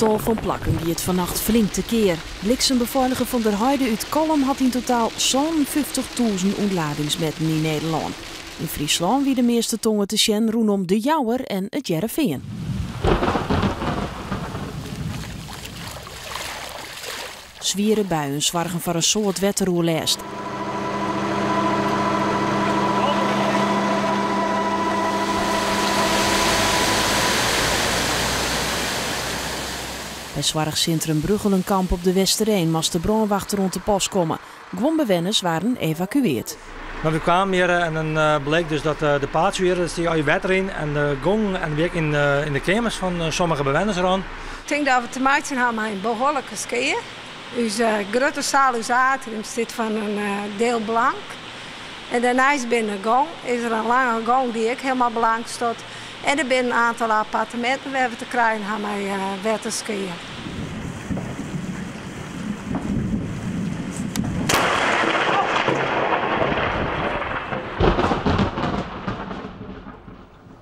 tal fan plakken gie it fannacht flink tekear. Bliksembefeiliger Van der Heide út Kollum hat yn totaal 57.000 ûntladings metten yn Nederlân. Yn Fryslân wie de measte tonger te sjen rûnom De Jouwer en It Hearrenfean. Swiere buien soargen foar in soad wetteroerlêst. By soarchsintrum Brugchelenkamp op De Westereen moast de brânwacht deroan te pas komme. Guon bewenners waarden evakueard. Mar we kwamen hjir en dan bleek dus dat de patio hjir, der stie allegear wetter yn en de gongen en wie ek yn de keamers fan sommige bewenners rûn. Ik tink dat we te meitsjen ha mei in behoarlike skea. Us grutte saal, ús atrium, stiet foar in diel blank. En dêrneist binnen de gong is der in lange gong dy't ek hielendal blank stiet. En der binne in oantal apparteminten wêr't we te krijen ha mei wetterskea.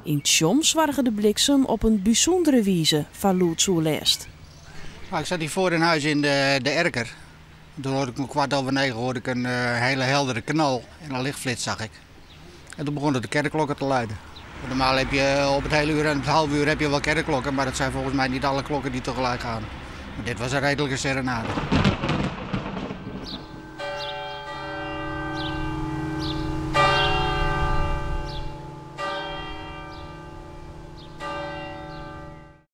Yn Tsjom soarge de bliksem op in bysûndere wize foar lûdsoerlêst. Ik zat hier voor in huis in de, de erker. Toen hoorde ik om 9.15 hoorde ik een hele heldere knal en een lichtflits zag ik. En toen begonnen de kerkklokken te luiden. Normaal heb je op het hele uur en het half uur heb je wel kerkklokken, maar dat zijn volgens mij niet alle klokken die tegelijk gaan. Maar dit was een redelijke serenade.